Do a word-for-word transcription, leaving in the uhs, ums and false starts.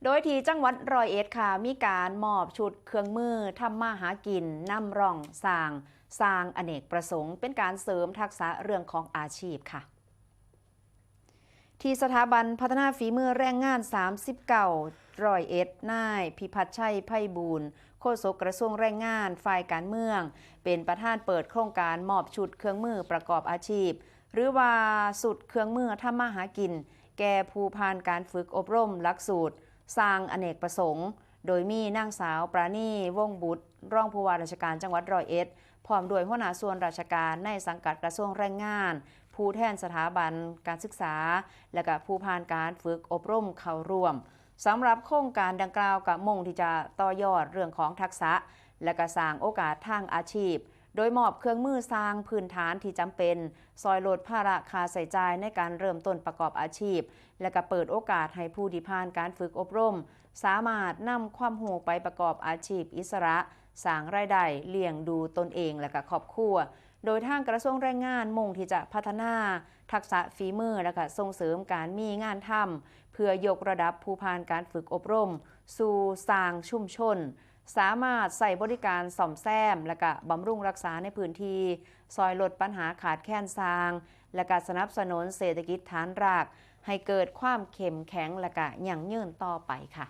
โดยที่จังหวัดร้อยเอ็ดค่ะ มีการมอบชุดเครื่องมือทำมาหากินนำร่องสร้าง สร้างอเนกประสงค์ เป็นการเสริมทักษะเรื่องของอาชีพค่ะ ที่สถาบันพัฒนาฝีมือแรงงาน สามสิบเก้า ร้อยเอ็ด นายพิพัฒน์ชัยไพบูลย์ โฆษกกระทรวงแรงงานฝ่ายการเมือง เป็นประธานเปิดโครงการมอบชุดเครื่องมือประกอบอาชีพ หรือว่าชุดเครื่องมือทำมาหากิน แก่ผู้ผ่านการฝึกอบรมหลักสูตร สร้างอเนกประสงค์ โดยมีนางสาวปราณี วงศ์บุตร รองผู้ว่าราชการจังหวัดร้อยเอ็ด พร้อมด้วยหัวหน้าส่วนราชการในสังกัดกระทรวงแรงงาน ผู้แทนสถาบันการศึกษา และก็ผู้ผ่านการฝึกอบรมเข้าร่วม สำหรับโครงการดังกล่าวก็มุ่งที่จะต่อยอดเรื่องของทักษะ และก็สร้างโอกาสทางอาชีพ โดยมอบเครื่องมือสร้างพื้นฐานที่จำเป็น ซอยลดภาระค่าใช้จ่ายในการเริ่มต้นประกอบอาชีพ และก็เปิดโอกาสให้ผู้ที่ผ่านการฝึกอบรม สามารถนำความรู้ไปประกอบอาชีพอิสระ สร้างรายได้เลี้ยงดูตนเองและก็ครอบครัว โดยทางกระทรวงแรงงานมุ่งที่จะพัฒนาทักษะฝีมือ และก็ส่งเสริมการมีงานทำ เพื่อยกระดับผู้ผ่านการฝึกอบรม สู่สร้างชุมชน สามารถใช้บริการซ่อมแซม และก็บำรุงรักษาในพื้นที่ ซอยลดปัญหาขาดแคลนสร้าง และก็สนับสนุนเศรษฐกิจฐานราก ให้เกิดความเข้มแข็ง และก็ยั่งยืนต่อไปค่ะ